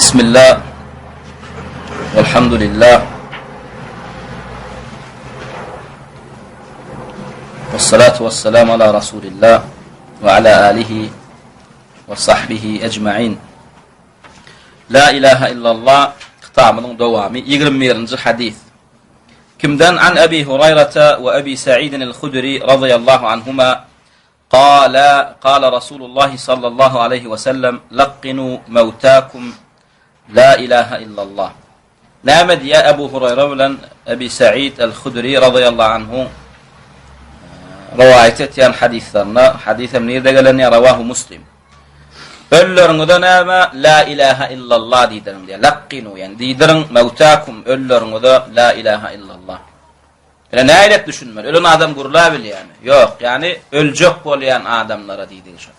Bismillah, velhamdülillah, ve salatu ve selamu ala Resulillah ve ala alihi ve sahbihi ecma'in. La ilahe illallah kitabының dowamy 21-nji hadis. Kimden an Abi Hurayrata ve Abi Sa'id el-Hudri radıyallahu anhuma Kala, kala Rasulullahi sallallahu aleýhi we sellem, Lakkinu mewtakum la ilaha illallah. Näme diýýär Ebu Huraýra bilen Ebi Sa'id el-Hudri razyýallahu anhu rowaýat etýän hadyslarynda, hadys hem nirde gelen diýýär, rawahu Muslim. Ölüleriňize näme la ilaha illallah diýdiriň diýýär. Lakkinu, ýagny diýdiriň mewtakum ölüleriňize la ilaha illallah. Ýöne nähili düşünmeli? Ölen adam gürläbilýärmi? Ýok, ýagny öljek bolýan adamlara diýdigi şo.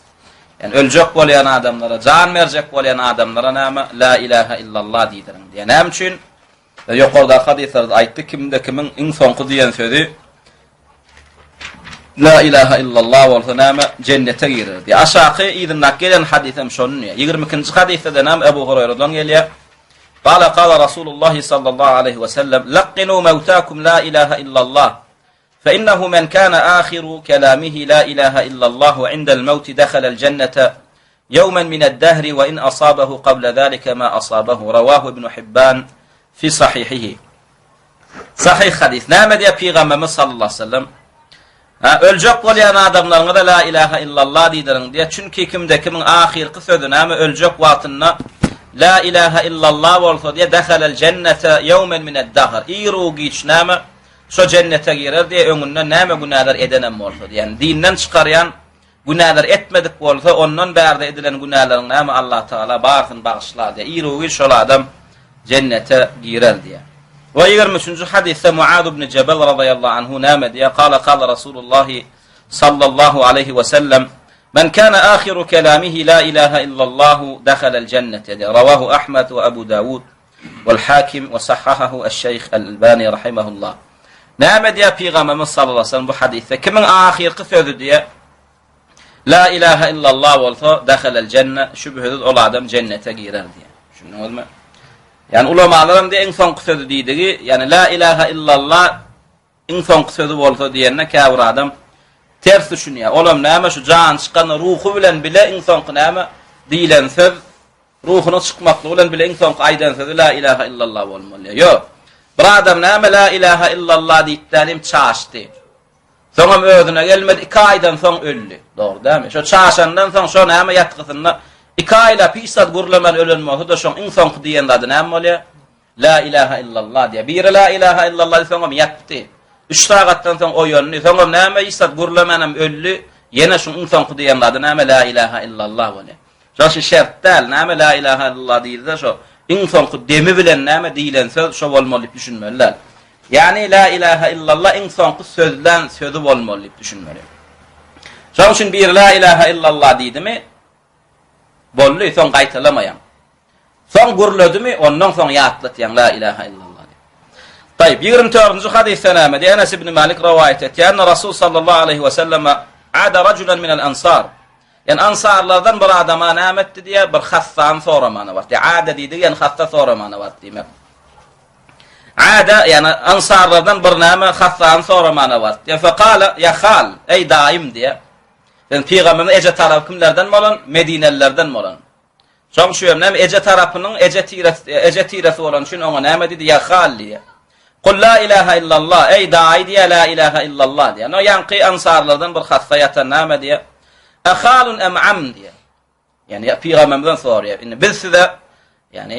Ýagny öljek bolýan adamlara, jan berjek bolýan adamlara näme? La ilaha illallah diýdiriň diýýär. Näme üçin? Ýokardaky hadyslarda aýtdy, kimde kimiň iň soňky diýen sözi La ilaha illallah bolsa näme? Jennete girer diýýär. Aşaky yzyndaky gelen hadys hem şony diýýär. 22-nji hadysda näme Ebu Huraýradan gelýär. Gala gala Rasulullah sallallahu aleýhi we sellem, Lakkinu mewtakum la ilaha illallah, fe innehu men kana ahiru kelamihi la ilaha illallah we indel mewti dehalel jennete ýewmen mined dehri we in asabehu kable zalike ma asabehu, rawahu ibn Hibban fi sahihihi. Sahyh hadys. Näme diýýär Pygamberimiz sallallahu aleyhi ve sellem? Ha, öljek bolýan adamlaryňyza la ilaha illallah diýdiriň diýýär. Çünki kimde kimiň ahyrky sözi näme öljek wagtynda la ilaha illallah bolsa diýýär, dehalel jennete ýewmen mined dahr. Iru giç näme şo jennete girer diýýär, öňünden näme günäler edenem bolsa diýýär. Dinden çykarýan Günäler etmedik bolsa, ondan bärde edilen günäleriň näme Allah Tagala barysyny bagyşlar diýýär. Iru-giç şol adam jennete girer diýýär. We 23-nji hadysda Muaz ibn Jebel razyýallahu anhu näme diýýär? Kala kala Rasulullah sallallahu aleýhi we sellem Men kana ahiru kelamihi la ilaha illallahu dakhalal jennete diýýär. Rawahu Ahmed we Abu Dawud. Wal Hakim we sahhahahu eş-Şeýh el-Albani rahimehullah. Näme diýýär Pygamberimiz sallallahu aleyhi ve sellem bu hadysda? Kimiň ahyrky sözi diýýär? La ilaha illallah bolsa, dahalal jenne, şübhesiz ol adam jennete girer diýýär. Düşündiňizmi? Ýani ulamalar hem diýen iň soňky sözi diýdigi, ýani la ilaha illallah iň soňky sözi bolsa diýende käbir adam ters düşünýär. Olam näme şu jan çykan ruhy bilen bile iň soňky näme diýlen söz Ruhunyň çykmaklygy bilen bile iň soňky aýdan sözi La ilaha illallah bolmaly. Ýok. Bir adam näme La ilaha illallah diýip dälim çaşdy. Soňam özüne gelmedi, iki aýdan soň öldi. Dogry dälmi? Şo çaşandan soň şo näme ýatgysynda iki aýlap hiç zat gürlemän ölen bolsa-da şoň iň soňky diýen zady näme bolýar? La ilaha illallah diýýär. Biri la ilaha illallah diýdi, soňam ýatdy. Üç sagatdan soň oýandy. Soňam näme hiç zat gürlemänem öldi. Ýene şuň iň soňky diýen zady näme la ilaha illallah bolýar. Şo şu şert däl, näme la ilaha illallah diýilse şo iň soňky demi bilen näme diýilen söz şo bolmaly diýip düşünmeli däl. Ýagny la ilaha illallah iň soňky sözlän sözi bolmaly diýip düşünmeli. Şonuň üçin biri la ilaha illallah diýdimi, boldy, soň gaýtalamaýaň. Soň gürledimi, ondan soň ýatlatýaň la ilaha illallah diýip. Taýyp, 24-nji hadysda näme diýýär? Enes ibn Malik rowaýat etýär, Rasul sallallahu aleyhi we selleme ada rajulan minel ansar. Ýani ansarlardan bir adama näme etdi diýýär, bir hassany soramana bardy. Ada diýdigi, ýani hassa soramana bardy diýmek. Ada, ýani ansarlardan bir näme hassany soramana bardy. Ýa fekala, ýa hal, eý daýym diýýär. Sen pygamberimiz eje tarapy kimlerden bolan? Medinelilerden bolan. Şoň üçin hem näme eje tarapynyň eje tiresi eje tiresi bolan üçin oňa näme diýdi? Ýa hal diýýär. Kul la ilaha illallah, eý daýy diýýär, la ilaha illallah diýýär. No ýaňky ansarlardan bir hassa ýatan näme diýýär? Ahalun am am diýýär. Ýani pygamberimizden soraýar. Indi biz size ýani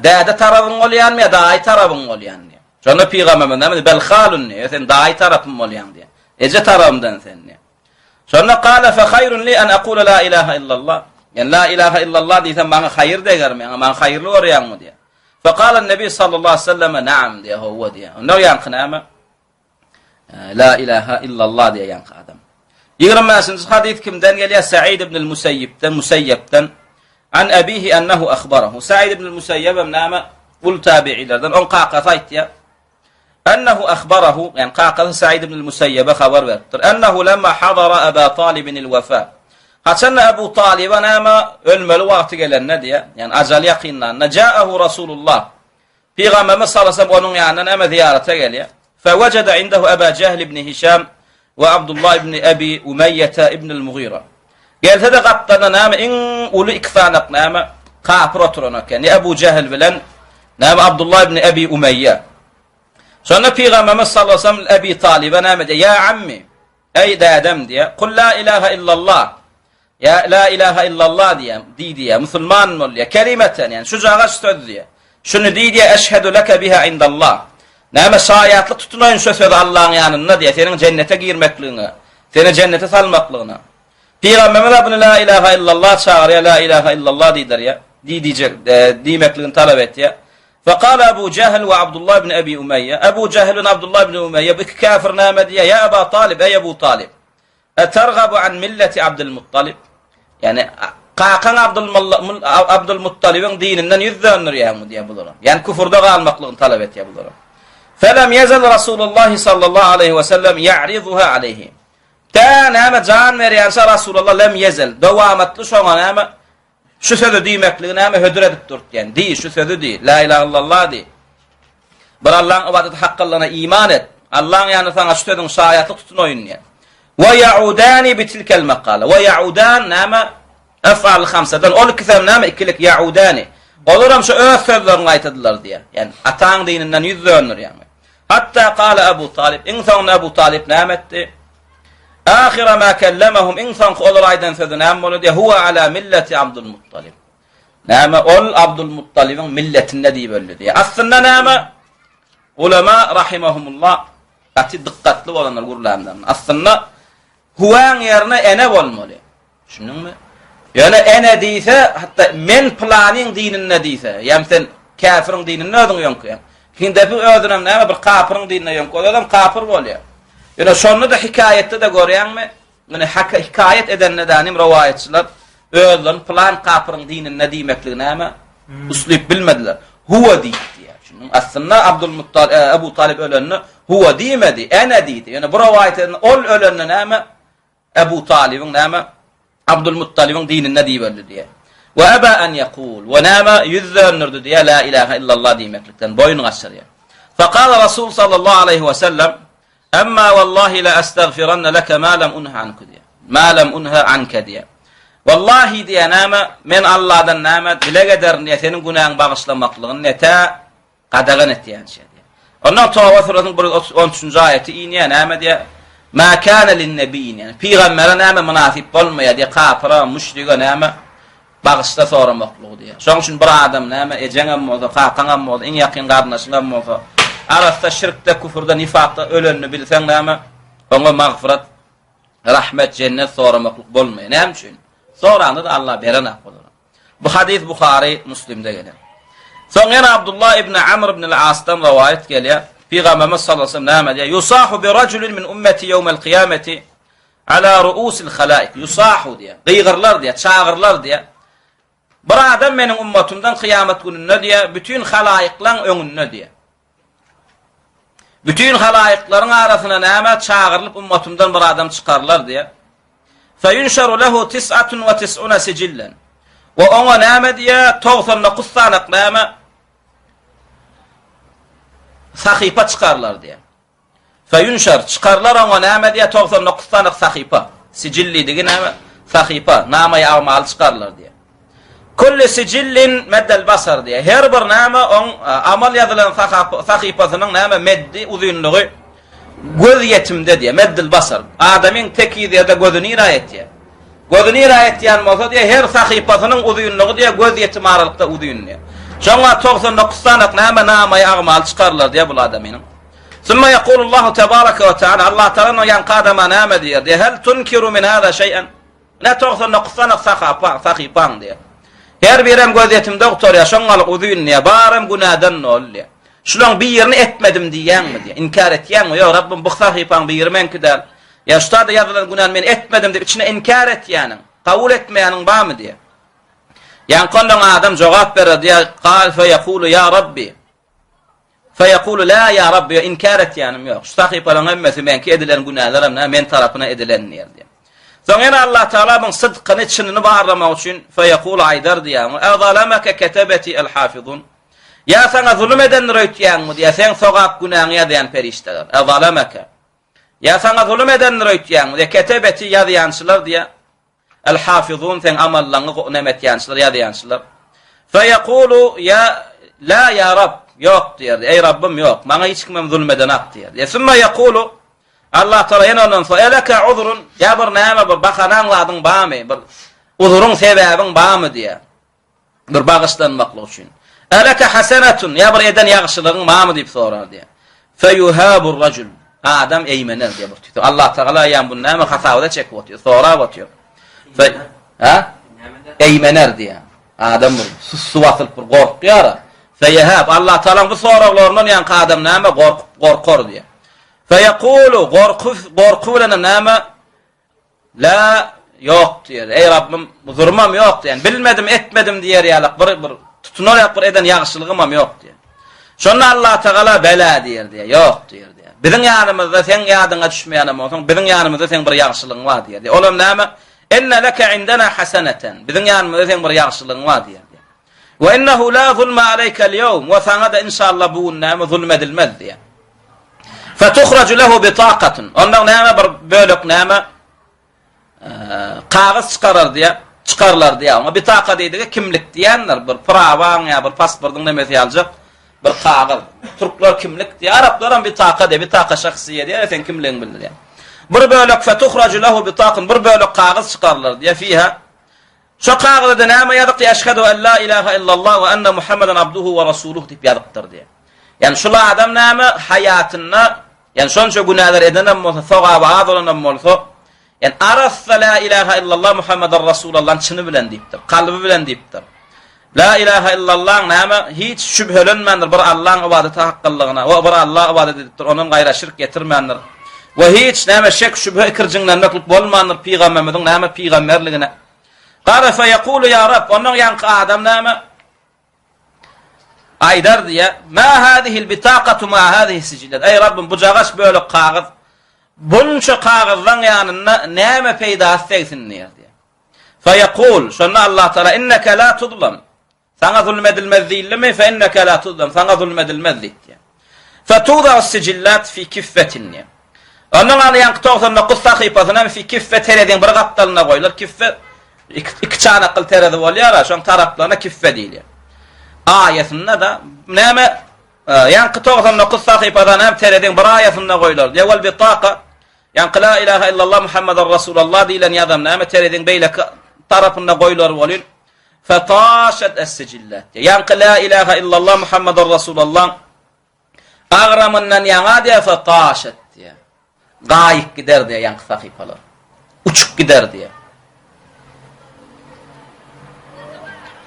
däde tarabyň bolýanmy ýa daýy tarabyň bolýan diýýär. Şonda pygamberimiz näme diýýär? Bel halun diýýär. Sen daýy tarapym bolýaň diýýär. Eje tarabymdan sen diýýär. Şonda kala fe haýrun li an aqula la ilaha illallah. Ýani la ilaha illallah diýsem maňa haýyr degermi? Ýa maňa haýyrly görýäňmi diýýär. Fe kala nebi sallallahu aleyhi ve sellem na'am diýýär, howwa diýýär. Onda ýaňky näme? La ilaha illallah diýýär ýaňky adam. 25-nji hadys kimden gelýär? Sa'id ibn al-Musayyibden, Musayyibden. An abihi annahu akhbarahu. Sa'id ibn al-Musayyib hem näme? Ul tabi'ilerden. Oň kakasy aýtýar. Ennehu ahbarahu, ýagny kakasy Said ibn al-Musaýýebe habar beripdir. Ennehu lemma hadara Aba Talibin al-wafa. Haçanda Ebu Talyba näme ölmeli wagty gelende diýýär, ýagny ajaly ýakynlanda, Ja'ahu Rasulullah. Pygamberimiz sallallahu aleyhi ve sellem onuň ýanyna näme zyýarata gelýär. Fewejede indehu Eba Jehl ibn Hişam we Abdullah ibn Ebi Umeýýete ibn al-Mugira. Gelse-de gapdalynda näme iň uly iki sanak näme kapyr oturan eken. Ebu Jehl bilen näme Abdullah ibn Ebi Umeýýe. Şonda Pygamberimiz sallallahu aleyhi ve sellem Ebi Talyba näme diýýär? Ýa ammi, Eý, dädem diýýär, Kul la ilaha illallah. Ýa la ilaha illallah diýýär, diý diýýär, musulman bol diýýär. Kelimeten, ýani şujagaç söz diýýär. Şuny diý diýýär, eşhedü leke biha indallah. Näme şaýatlyk tutunaýyn şu sözi Allahyň ýanynda diýýär, seniň jennete girmekligiňe, seni jennete salmaklygyna. Pygamberimiz bunu la ilaha illallah çagyrýar, la ilaha illallah diýdirýär. Diý diýjek, e, diýmekligini talap etýär. Fekale Ebu Jehl we Abdullah ibn Ebi Umeýýe, Ebu Jehl bilen Abdullah ibn Umeýýe bu iki käfir näme diýýär? Ýa Eba Talyp, eý Ebu Talyp, etergabu an milleti Abdylmuttalyp? Ýagny kakaň Abdylmuttalybyň dininden ýüz döndürýäňmi diýýär bulara. Ýagny küfürde galmaklygyny talap etýär bulara. Felem ýezel Rasulullah sallallahu aleyhi we sellem ýa'rizuha aleyhi. Tä näme jan berýänçä Rasulullah lem ýezel dowamatly şoňa näme Şu sözi diýmekligi näme hödür edip durdy diýen. Diý, şu sözi diý. La ilaha illallah diý. Bir Allaň ybadaty hakkylygyna iman et. Allaň ýanynda saňa şu sözüň şaýatlyk tutunaýyn diýen. Wa ýaudani bi tilkel makala. Wa ýaudan näme? Efal hamsadan ol ikisi hem näme? Ikilik ýaudani. Olar hem şu öz sözlerini gaýtadylar diýen. Ýani ataň dininden ýüz döndürýän. Hatta kala Abu Talib. Iň soňunda Abu Talib näme etdi? Ahyra ma kellemehum iň soňky olar aýdan sözi näme boldy diýýär, Huwa ala milleti Abdul Muttalib. Näme ol Abdul Muttalibiň milletinde diýip öldi diýýär. Aslynda näme? Ulema rahimahumullah gaty dykgatly bolanlar gürlänlerinde. Aslynda huwaň ýerine ene bolmaly. Düşündiňmi? Ýöne ene diýse, hatda men pylanyň dininde diýse, ýa sen käfiriň dininde özüň ýöňkeýäň. Hindepi özünem näme bir kapyryň dinine ýöňke, ol özem kapyr bolýar. Ýöne şonda-da hikaýatda-da görýäňmi? Muny hikaýat edende danim rowaýatçylar özlerini pylan kapyryň dininde diýmekligi näme? Hmm. Uslyp bilmediler. Huwa diýdi diýýär. Şunuň aslynda Abdul Muttal e, Abu Talib ölende huwa diýmedi, ene diýdi. Ýöne bu rowaýat ol ölende näme? Ebu Talybyň näme? Abdul Muttalybyň dininde diýip öldi diýýär. We eba an ýekul. We näme? Ýüz döndürdi diýýär, la ilaha illallah diýmeklikden boýun gaçyrýar. Fekala Rasul sallallahu aleyhi we sellem, Emma wallahi la estagfiranna leke ma lem unha anku diýýär. Ma lem unha anke diýýär. Wallahi diýýär näme? Men Allahdan näme dileg ederin diýýär, seniň günäňi bagyşlamaklygyny ne tä Gadagan etýänçä diýýär. Ondan Toba surasynyň 113-nji aýaty inýär, näme diýýär? Ma kana lin-nebi, ýagny pygambere näme mynasyp bolmaýar diýýär, kapyra, müşrige näme bagyşla soramaklygy diýýär. Şonuň üçin bir adam näme ejeňem bolsa, kakaňam bolsa, iň ýakyn garyndaşyňam bolsa, arassa şirkde, küfürde, nifakda ölenini bilseň näme, oňa magfyrat, rahmet, jennet soramaklyk bolmaýar. Näme üçin? Soranda-da Allah berenak olara. Bu hadys Buhary, Muslimde gelen. Soň ýene Abdullah ibn Amr ibn al-Asdan rowaýat gelýär. Pygamberimiz sallallahu aleyhi ve sellem näme diýýär? Yusahu bi rajulin min ummeti ýewmel kyýameti ala ruusil halaik. Yusahu diýýär. Gygyrlar diýýär, çagyrlar diýýär. Bir adam meniň ummatymdan kyýamat gününde diýýär, bütin halaýyklaň öňünde diýýär. Bütin halaýyklaryň arasyna näme çagyrylyp ummatymdan bir adam çykarylar diýýär. Feýunşaru lehu tis'atun we tis'una sijillen. We oňa näme diýýär? 99 sanak näme? Sahypa çykarylar diýýär. Feýunşar, çykarylar oňa näme diýýär? 99 sanak sahypa. Sijil diýdigi näme? Sahypa, namaý agmaly çykarylar diýýär. Kulli sijillin meddel basar diýýär. Her bir näme oň e, amal ýazylan sahypasynyň näme meddi uzynlygy göz ýetimde diýýär. Meddel basar. Adamyň tekiz ýerde gözi nirä ýetýär? Gözi nirä ýetýän bolsa diýýär, her sahypasynyň uzynlygy diýýär göz ýetim aralykda uzyn diýýär. Şoňa 99 sanak näme namaý agmaly çykarylar diýýär bul adamynyň. Summa ýekulullahu tebaraka we taala Allah taala ýaňky adama näme diýýär? Diýýär, hel tunkiru min hada şeý'en? Ine 99 sany sahapa, sahypaň diýýär. Her birem gözýetimde gutarýar, şoňňalyk uzyn diýýär, baram günäden doly diýýär. Şulaň birini etmedim diýýäňmi diýýär. Inkär etýäňmi? Ýok, Rabbym bu sahypaň biri meňki däl. Ýa şu taýda ýazylan günäni men etmedim diýip içine inkär etýäniň, kabul etmeýäniň barmy diýýär. Ýaňky ondan adam jogap berer diýýär, Kal fe ýekulu ýa Rabbi. Feýekulu la ýa Rabbi, ýok, inkär etýänim ýok. Şu sahypalaryň hemmesi meňki edilen günälerem nä men tarapyna edilen diýer diýer. Soň ýene Allah Tagala muň sydkyny, çynyny barlamak üçin feýekul aýdar diýýär. Ezalameke ketebeti el-hafizun. Ýa saňa zulum edendir öýtýäňmi diýýär, seň sogap günäňi ýazýan perişdeler. Ezalameke. Ýa saňa zulum edendir öýtýäňmi diýýär, ketebeti ýazýançylar diýýär. El-Hafizun seň amallaňy neme etýänçiler, ýazýançylar. Feýekulu ýa la ýa Rab, ýok diýer. Eý Rabbym ýok, maňa hiç kimem zulum edenak diýer. Ýa summa ýekulu Allah Taala ýene ondan soň eleke uzrun, ýa bir näme bir bahanaň zadyň barmy, bir uzuryň sebäbiň barmy diýer. Bir bagyşlanmaklyk üçin. Eleke hasenatun, ýa bir eden ýagşylygyň barmy diýip sorar diýýär. Feýuhabur rajul. Adam eýmener diýýär bir tüýs. Allah Tagala ýa bu näme hasabada çekip otyr, sorap otyr. Fe ha? Eýmener diýýär. Adam bir sussu basylyp bir gorkýar. Feýehab Allah Tagalaň bu soraglaryndan ýaňky adam näme gorkup gorkar diýýär. Feýekulu gorky gorky bilen näme La, ýok diýer. Eý Rabbym, huzurymam ýok diýen. Bilmedim, etmedim diýer ýalyk bir bir tutunar ýalyk bir eden ýagşylygymam ýok diýer. Şonda Allah Tagala bela diýer diýer. Ýok diýer diýer. Biziň ýanymyzda seň ýadyňa düşmeýänem bolsaň, biziň ýanymyzda seň bir ýagşylygyň bar diýer. Olam näme? Enne leke indena haseneten. Biziň ýanymyzda seň bir ýagşylygyň bar diýer. We innehu la zulma aleykel ýewm we saňa-da inşallah bu gün näme zulm edilmez diýer. Fetuhraju lehu bitaqatun. Ondan näme bir bölek näme kagyz çykarar diýär, çykarlar diýär. Oňa bitaka diýdigi kimlik diýendir, bir prawaň ýa bir pasportyň nemesi ýaljak bir kagyz. Türkler kimlik diýär, araplar hem bitaka diýär, bitaka şahsiýe diýär, sen kimligiňi bildirýär. Bir bölek fetuhraju lehu bitaqun, bir bölek kagyz çykarlar diýär, fiha Şo kagyzda näme ýazykdy? Eşhedü en la ilaha illallah we enne Muhammeden abduhu we rasuluh diýip ýazypdyr diýýär. Ýani şul adam näme haýatynda, ýani şonça günäler edenem bolsa, sogaby az bolanam bolsa, ýani arassa la ilaha illallah Muhammeden Rasulallah çyny bilen diýipdir, kalby bilen diýipdir. La ilaha illallah näme hiç şübhelenmändir bir Allahyň ybadata haklylygyna we bir Allaha ybadat edipdir, ondan gaýra şirk getirmändir. We hiç näme şek şübhe ikirjiňlenmeklik bolmandyr pygamberimiziň näme pygamberligine. Gala feýekulu ýa Rab, ondan ýaňky adam näme aýdar diýe, ma hadihil bitaqatu ma hadihi sijillat. Eý Rabbim, bu jagaş bölek kagyz bunça kagyzlaň ýanynda näme peýdasy degsin diýer diýe. Feýekul, şonda Allah Taala inneke la tuzlam. Saňa zulm edilmez diýildimi? Fe inneke la tuzlam. Saňa zulm edilmez diýdi. Fetuza sijillat fi kiffetin. Ondan al ýaňky 99 sahypasyny hem fi kiffe tereziň bir gapdalynda goýlar. Kiffe iki, iki çanakly terezi bolýar, şoň taraplaryna kiffe diýilýär. Aýasynda da näme e, ýaňky 99 sahypadan hem tereziň bir aýasynda goýlar. Ýewel bitaka ýaňky la ilaha illallah Muhammedur Rasulullah diýlen ýazam näme tereziň beýleki tarapynda goýlar bolýar. Fetaşet es-sijillat. Ýaňky la ilaha illallah Muhammedur Rasulullah agramyndan ýaňa diýe fetaşet diýe. Gaýyp gider diýe ýaňky sahypalar. Uçup gider diýe.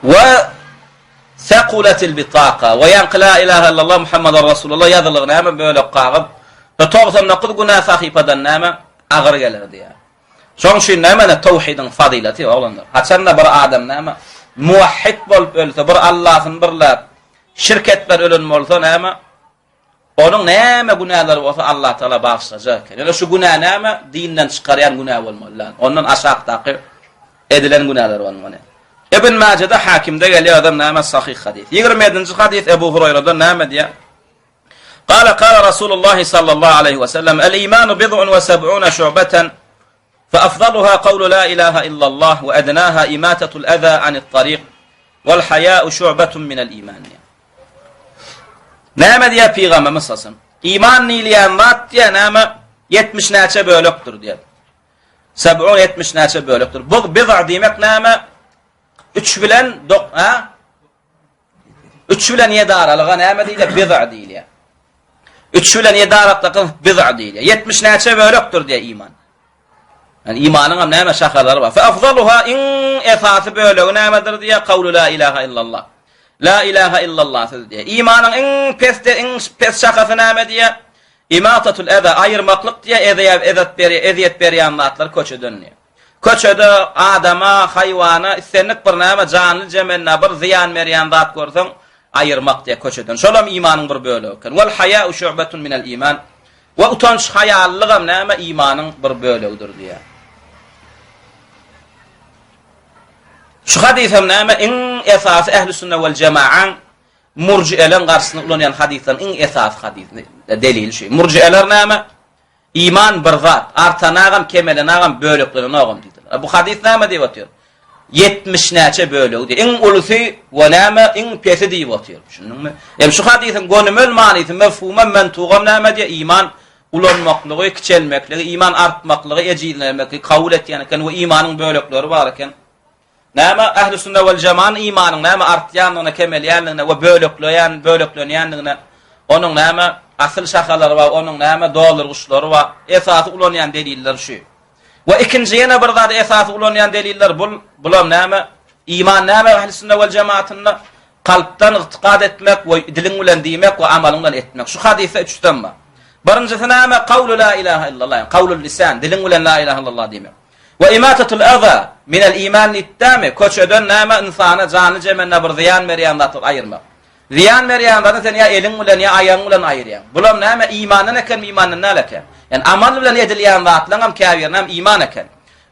We sekuletil bitaka we ýaňky la ilaha illallah Muhammedur Rasulullah ýazylygy näme bölek kagyz. 99 günä sahypadan näme agyr geler diýe. Şoň üçin näme tawhidiň fazylaty oglanlar. Haçanda bir adam näme muwahhid bolup ölse, bir Allahyny birläp, şirk etmän ölen bolsa näme? Onuň näme günäleri bolsa Allah Taala bagyşlajak eken. Ýöne şu günä näme? Dinden çykarýan günä bolmaly däl. Ondan aşakdaky edilen günäler bolmaly. Ibn Majede Hakimde gelýär adam näme sahyh hadys. 27-nji hadys Ebu Huraýradan näme diýýär? Kale kale Rasulullah sallallahu aleyhi ve sellem El imanu bid'un ve seb'une şu'beten fe afdaluha kavlu la ilaha illallah ve ednaha imatetul eza anit tarik vel haya'u şu'betun minel iman. Näme diýär Pygamberimiz sallallahu Iman diýilýän zat diýär näme? 70 näçe bölekdir diýär. Seb'un 70 näçe bölekdir. Bu bid'a diýmek näme? 3 bilen dok, ha? Üç bilen ýedi aralyga näme diýilýär? Bid'a diýilýär. Üç bilen ýedi aralykdaky bid'a diýilýär. 70 näçe bölekdir diýýär iman. Yani imanyň hem näme şahalary bar. Fa afdaluha iň esasy bölegi nämedir diýýär? Kawlu la ilaha illallah. La ilaha illallah sözi diýýär. Imanyň iň pesde iň pes şahasy näme diýýär? Imatatul eza aýyrmaklyk diýýär, ezeýär, ezet berýär, ezýet berýän zatlar köçeden diýýär. Köçede adama, haýwana, islendik bir näme janly-jemendä bir zyýan berýän zat görseň, aýyrmak diýýär köçeden. Şolam imanyň bir bölegi eken. Wal haýa'u şu'betun minel iman. We utanç, haýalylygam näme imanyň bir bölegidir diýýär. Şu hadys hem näme? Iň esasy ähli sünne wal jemaaň murjieleň garşysyna ulanýan hadyslaryň iň esasy hadysy, delili şu. Murjieler näme? Iman bir zat, artanagam, kemelenagam, böleklenenogam diýdiler. Bu hadys näme diýip otyr? 70 näçe bölegi diýip. Iň ulusy we näme? Iň pesi diýip otyr. Düşündiňmi? Hem şu hadysyň gönümel manysy, mefhumam, mentugam näme diýip? Iman ulanmaklygy, kiçelmekligi, iman artmaklygy, ejizlemekligi kabul etýän eken we imanyň bölekleri bar eken. Näme ähli sünne wal jeman imanyň näme artýandygyna, kemelýändigine we bölekleýän, böleklenýändigine, onuň näme asyl şahalary bar, onuň näme doldurgyçlary bar, esasy ulanýan deliller şu. We ikinji ýene bir zady esasy ulanýan deliller bul, bulam näme? Iman näme ähli sünne wal jemaatynda? Kalpdan ygtykad etmek we diliň bilen diýmek we amalyň bilen etmek. Şu hadysda üçüsem bar. Birinjisi näme? Kawlu la ilaha illallah, ýagny kawlul lisan, diliň bilen la ilaha illallah diýmek. We imatatul aza minel iman diýipdämi? Köçeden näme ynsana, janly jemendä bir zyýan berýän zatlary aýyrmak. Zyýan berýän zady sen ýa eliň bilen, ýa aýagyň bilen aýyrýaň. Bulam näme imandan ekenmi, imandan däl eken? Ýani amal bilen edilýän zatlaryňam käbirinem iman eken.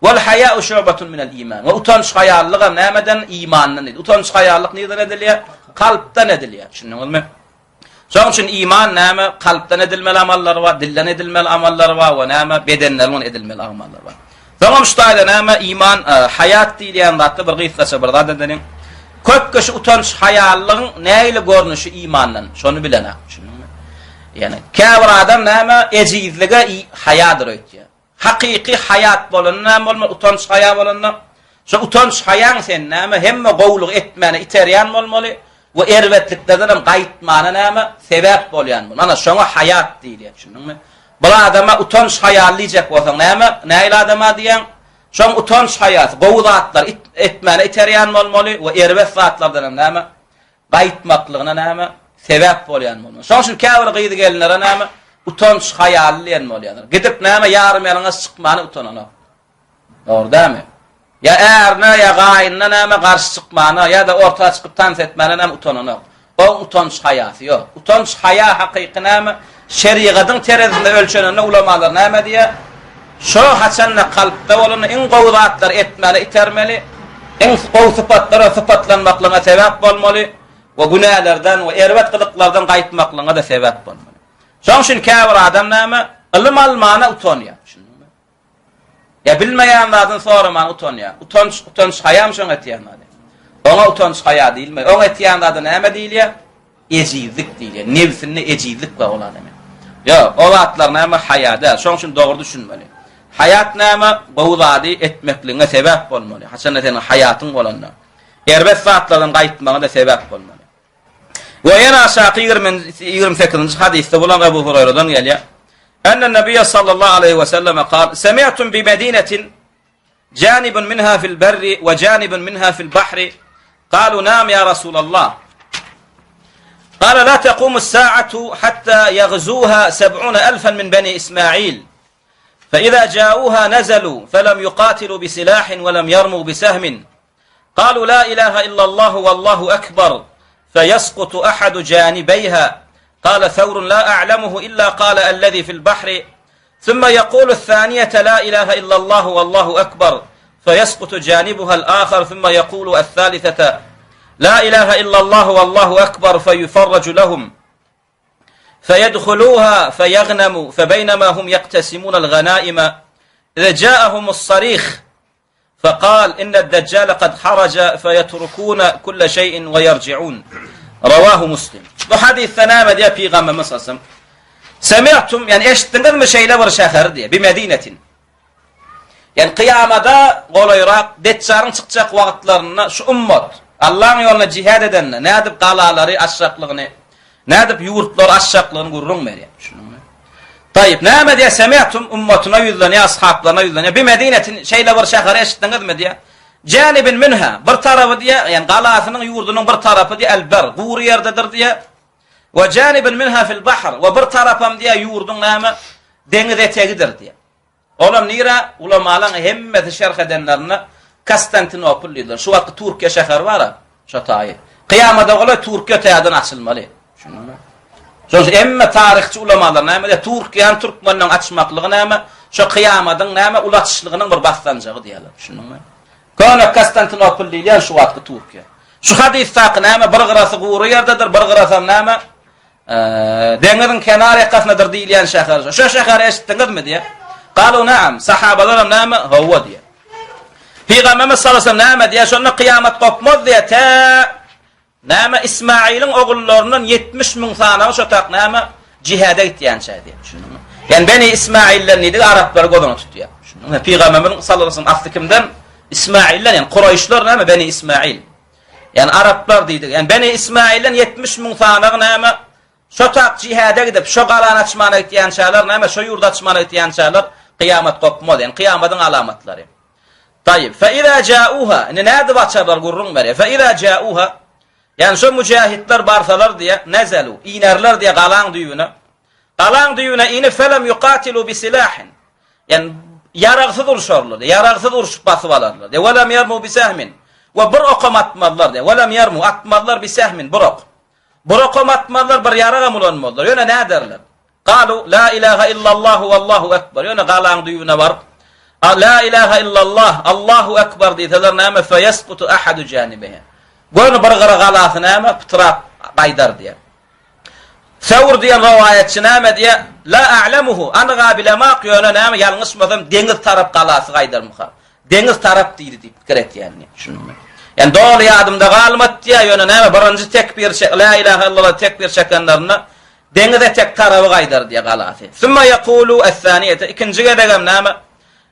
Wal haýa'u şu'batun minel iman. We utanç-haýallygam nämeden? Imandan diýdi. Utanç-haýallyk nirden edilýär? Kalpdan edilýär. Düşündiňizmi? Şonuň üçin iman näme? Kalpdan edilmeli amallar bar, dilden edilmeli amallar bar we näme? Bedenden bilen edilmeli amallar bar. Soňam şu taýda näme? Iman, e, haýat diýilýän zatda bir gysgaça bir zat edeliň. Köp kişi utanç haýallygyň nähili görnüşi imandan, şony bilenok. Düşündiňmi? Ýani käbir adam näme? Ejizlige haýadyr öýtýär. Hakyky haýat bolanda näme bolmaly? Utanç haýa bolanda. Şo utanç haýaň sen näme? Hemme gowulygy etmäne iterýän bolmaly we erbetliklerden hem gaýtmana näme? Sebäp bolýan bolmaly. Ana şoňa haýat diýilýär, düşündiňmi? Bir adama utanç haýaly diýjek bolsaň näme? Nähili adama diýýäň? Şoň utanç haýasy gowy zatlar etmäne iterýän bolmaly we erbet zatlardan hem näme? Gaýtmaklygyna näme? Sebäp bolýan bolmaly. Şonuň üçin käbir gyz-gelinlere näme? Utanç, haýaly diýen bolýarlar. Gidip näme ýarym-ýalaňaç çykmany utananok. Dogry dälmi? Ýa ärine, ýa gaýnyna näme garşy çykmana, ýa-da orta çykyp tans etmäne näme utananok. Oň utanç haýasy ýok. Utanç haýa hakyky näme? Şerigatyň terezisinde ölçenende ulamalar näme diýýär? Şo haçanda kalpda bolanda iň gowy zatlary etmäne itermeli, iň gowy sypatlara sypatlanmaklygyňa sebäp bolmaly we günälerden we erbet gylyklardan gaýtmaklygyňa-da sebäp bolmaly. Şonuň üçin käbir adam näme? Ylym almana utanýar. Düşündiňmi? Ýa bilmeýän zadyny soramana utanýar. Utanç, utanç haýam şoň etýän zady. Oňa utanç haýa diýilmeýär. Oň etýän zady näme diýilýär? Ejizlik diýilýär. Nebsinde ejizlik bar ol adamyň. Ýok, o zatlar näme haýa däl. Şoň üçin dogry düşünmeli. Haýat näme? Gowy zady etmekligiňe sebäp bolmaly. Haçanda seniň haýatyň bolanda. Erbet zatlardan gaýtmagyňa-da sebäp bolmaly. We ýene aşaky 28-nji hadysda bolan Ebu Huraýradan gelýär. Enne Nebiýe sallallahu aleýhi we selleme kal, Semi'tum bi Medinetin janibun minha fil berri we janibun minha fil bahri. Kalu na'am ya Rasulallah. Kala la taqumu as-sa'atu hatta yaghzuha 70 alfan min bani Ismail. فإذا جاءوها نزلوا فلم يقاتلوا بسلاح ولم يرموا بسهم قالوا لا إله إلا الله والله أكبر فيسقط أحد جانبيها قال ثور لا أعلمه إلا قال الذي في البحر ثم يقول الثانية لا إله إلا الله والله أكبر فيسقط جانبها الآخر ثم يقول الثالثة لا إله إلا الله والله أكبر فيفرج لهم فيدخلوها فيغنموا فبينما هم يقتسمون الغنائم إذا جاءهم الصريخ فقال إن الدجال قد خرج فيتركون كل شيء ويرجعون رواه مسلم Bu hadysda näme diýýär Pygamberimiz sallallahu Semi'tum, ýani eşitdiňizmi şeýle bir şäheri diýýär, bi Medinetin. Ýani kyýamada golaýrak Deçjalyň çykjak wagtlarynda şu ummat Allaň ýolunda jihad edende nädip galalary açjaklygyny, nädip ýurtlary açjaklygyny gürrüň berýär. Düşündiňmi? Taýyp, näme diýýär? Semi'tum ummatyna ýüzlenýär, ashaplaryna ýüzlenýär. Bi Medinetin şeýle bir şäheri eşitdiňizmi diýýär. Janibin minha, bir tarapy diýýär, ýani galasynyň ýurdunyň bir tarapy diýýär, el-ber, gury ýerdedir diýýär. We janibin minha fil bahr, we bir tarapam diýýär, ýurduň näme? Deňiz etegidir diýýär. Olam nire? Ulamalaň hemmesi şerh edenlerinde Konstantinopol diýdiler. Şu wagtky Türkiýe şäheri bar-a, şo taýy. Kyýamada golaý Türkiýe täzeden açylmaly. Düşündiňmi? Şonuň üçin hemme taryhçy ulamalar näme diýýär? Türkiýäni türkmenleň açmaklygy näme? Şo kyýamadyň näme uly açyşlygynyň bir basganjagy diýýärler. Düşündiňmi? Köne Konstantinopol diýilýän şu wagtky Türkiýe. Şu hadysdaky näme bir gyrasy gury ýerdedir, bir gyrasam näme? Deňiziň kenar ýakasyndadyr diýilýän şäher. Şu şäheri eşitdiňizmi diýýär. Galu naam, sahabalaram näme? Hawa diýýär. Pygamberimiz sallallahu aleyhi ve sellem näme diýýär? Şonda kyýamat gopmaz diýýär. Tä Näme Ismailiň ogullaryndan 70 müň sanagy şo tak näme jihada gitýänçä diýýär. Düşündiňmi? Ýani Beni Ismailden diýdik araplary göz öňünde tutýar. Düşündiňmi? Pygamberimiziň sallallahu aleyhi ve sellem asly kimden? Ismailden, ýani Kuraýyşlar näme Beni Ismail. Ýani araplar diýdik. Ýani Beni Ismailden 70 müň sanagy näme Şo tak jihada gidip, şo galany açmana gitýänçäler, näme, şo ýurdy açmana gitýänçäler, kyýamat gopmaz, ýagny kyýamadyň alamatlary. Taýyp, fe iza jauha, indi nädip açarlar gürrüň berýär. Fe iza jauha, ýagny şo müjahitler barsalar diýýär, nezelu, inerler diýýär galaň düýbüne. Galaň düýbüne inip felem yuqatilu bi silahin. Ýagny ýaragsyz urşarlar, ýaragsyz urşup basyp alarlar. Diýýär, welem ýermu bi sehmin. We bir okam atmazlar diýýär. Welem ýermu atmazlar bi sehmin, bir ok. Bir okam atmazlar, bir ýaragam ulanmazlar. Ýöne näderler? Galu, La ilaha illallahu wallahu ekber. Ýöne galaň düýbüne baryp, La ilaha illallah, Allahu ekber diýseler näme? Feýeskutu ahadu janibehi. Göni bir gyra galasy näme? Pytrap gaýdar diýer. Sewr diýen rowaýatçy näme diýer? La a'lemuhu, anyga bilemak, ýöne näme ýalňyşmasam deňiz tarap galasy gaýdarmyka? Deňiz tarap diýdi diýip pikir etýän diýip düşündüňmi? Ýani doly ýadymda galmady diýýär, ýöne näme birinji tekbir çek la ilaha illallah tekbir çekenlerinde deňiz etek taraby gaýdar diýýär galasy. Summa yaqulu es-saniyete ikinji gezegem näme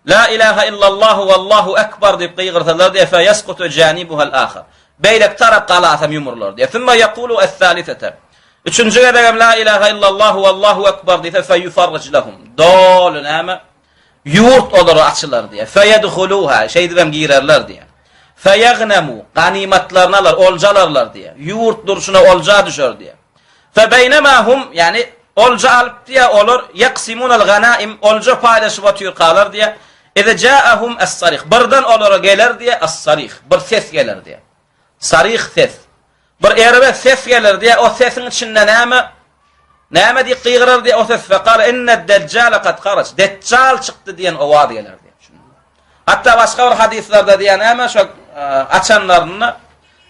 La ilaha illallah wallahu ekbar diýip gygyrsalar diýýär fe yasqutu janibuhal ahar. Beýleki tarap galasam ýumrular diýýär. Summa yaqulu es-salisete. Üçünji gezegem la ilaha illallah wallahu ekbar diýse fe yufarrij lahum. Doly näme Ýurt olara açylar diýýär. Feýedhuluha, şeýdibem girerler diýýär. Feýegnemu, ganymatlaryny alar, olja alarlar diýýär. Ýurt durşuna olja düşer diýýär. Febeýnemâ hum, ýagny olja alyp diýýär, olar ýeksimunal ganaim, olja paýlaşyp otyrkalar diýýär. Ize jâehum es-sarih, birden olara geler diýýär, es-sarih, bir ses geler diýýär. Sarih ses. Bir erbet ses geler diýýär, o sesiň içinde näme? Näme diýip gygyrar diýýär, o ses fekal inne-d-dejjale kad haraç. Deçjal çykdy diýen owaz geler diýýär. Hatda başga bir hadyslarda diýýär näme şo e, açanlarynda